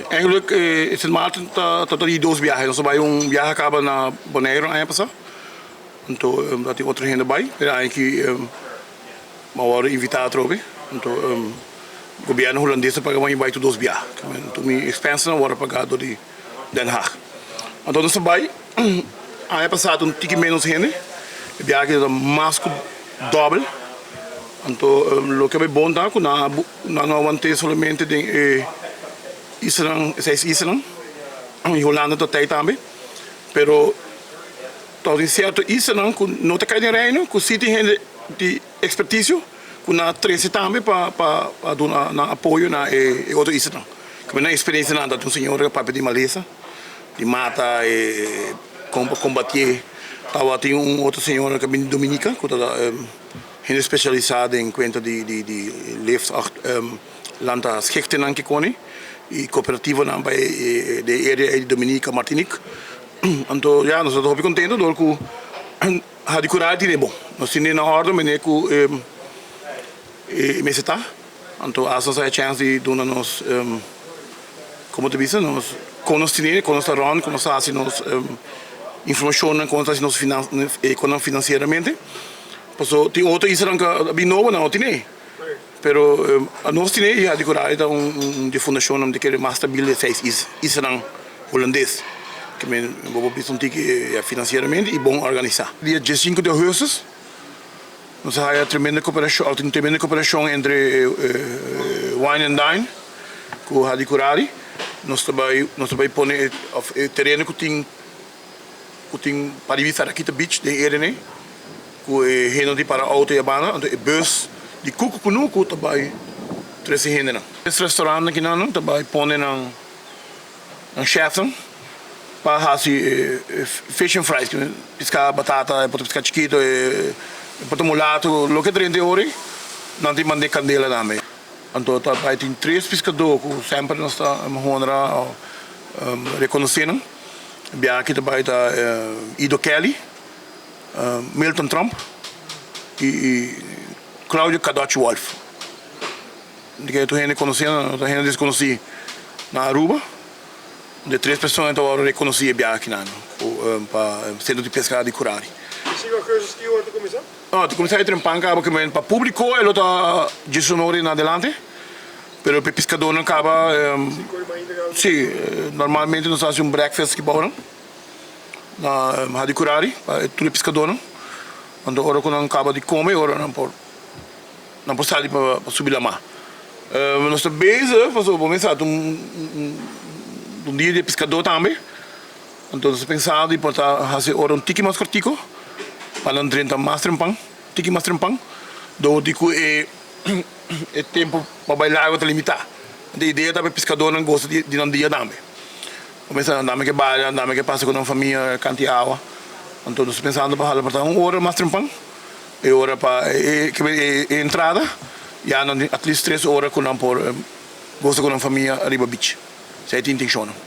Eigenlijk Sint Maarten ta ta di dos biahe. Nos a bai un biaha kaba na Boneiru aña pasá. Anto ta tin otro hende bai, pero aña aki mi a wòrdu invitá atrobe. Anto gobièrnu hulandes ta paga pa mi bai tur dos biaha. Anto mi expensenan a wòrdu pagá dor di Den Haag. Anto nos a bai aña pasá ta un tiki ménos hende, e biaha aki ta mas ku dòbel. Anto loke a bai bon ta ku nan a no awant'é solamente den e islanan, e seis islanan, i Hulanda ta tei tambe, pero Tok tin sierto islanan ku no ta kai den Reino ku si tin hende di ekspertisio ku nan a trese tambe pa pa pa duna nan apoyo na e otro islanan. Ku nan eksperensianan ta un señora ku a papia di malesa, di mata e kon pa kombatié. Tabatin un otro señora ku a bini di Dominica ku ta hende spesialisá den kuenta di di di leeftijd. Lanta schichtenan ki koni y cooperativonan pa e de area ey di Dominica, Martinique. Anto ya nos ta hopi contento dor cu Hadicurari tine bon. Nos tine na orde mene cu e mester ta. Anto as nos haya chance di duna nos como ta bisa nos con nos tine, con nos ta run, con nos ta haci nos informacionnan, con nos ta haci nos econan financieramente. Paso tin otro islanan cu a bin nobo nan no tine. Pero anos tin e iha di Coralie ta un di fundashonnan di kere mas stabil di e seis islanan hulandes. Ke men bo por bisa un tiki finansieramente i bon organisá. Dia diesinku di ougùstus nos a haya tremendo koperashon, tin tremendo koperashon entre Wine and Dine ku Hadicurari. Nos ta bai nos ta bai pone e tereno ku tin ku tin pariba di Sarrakita Beach den area nei. Ku e hendenan di para outo i a banda, anto e bus di Kuku Kunuku ta bai trese hendenan. Es restaurantnan kinan ta bai pone nan nan chefnan pa hasi e fish and fries, piská batata, e por ta piská chikito, e por ta mulato, loke ta drenta e ora ei, nan tin mand'é kandela tambe. Anto ta bai tin tres piskadó ku semper nos ta honra o rekonosé nan. Biaha aki ta bai ta Ido Kelly. Milton Tromp y Claudio Cadochi Wolff. Di ke tur hende konosé nan, tur hende deskonosí na Aruba. De tres persona ta wòrdu rekonosí e biaha aki nan pa Sentro di Peska di Curari. I si augustus ki ora ta kuminsá? No, ta kuminsá e trempan kaba ke men pa públiko e lo ta diesunora en adelante, pero pa e piskadónan kaba, Sinku ora mainta kaba? Si, normalmente nos ta hasi un breakfast aki bou nan. Na Hadicurari pa e tur e piskadónan. Anto ora ku nan kaba di kome ora nan por nan por sali pa subi lamá. Nos ta bezig pasobra bo mester ta un un dia di e piskadó tambe. Anto nos ta pensa di por ta hasi ora un tiki mas kortiko pa nan drenta mas trempan, tiki mas trempan dor di ku e e tempu pa bai lago ta limitá. Anto e idea ta pa e piskadónan gosa di nan dia tambe. Bo mester nan dame ke balia, nan dame ke pasa ku nan famia kanti awa. Anto nos ta pensando pa hala por ta un ora mas trempan, e ora pa e e entrada, ya nan tin at least tres ora ku nan por gosa ku nan famia riba beach. Esei ta e intenshonnan.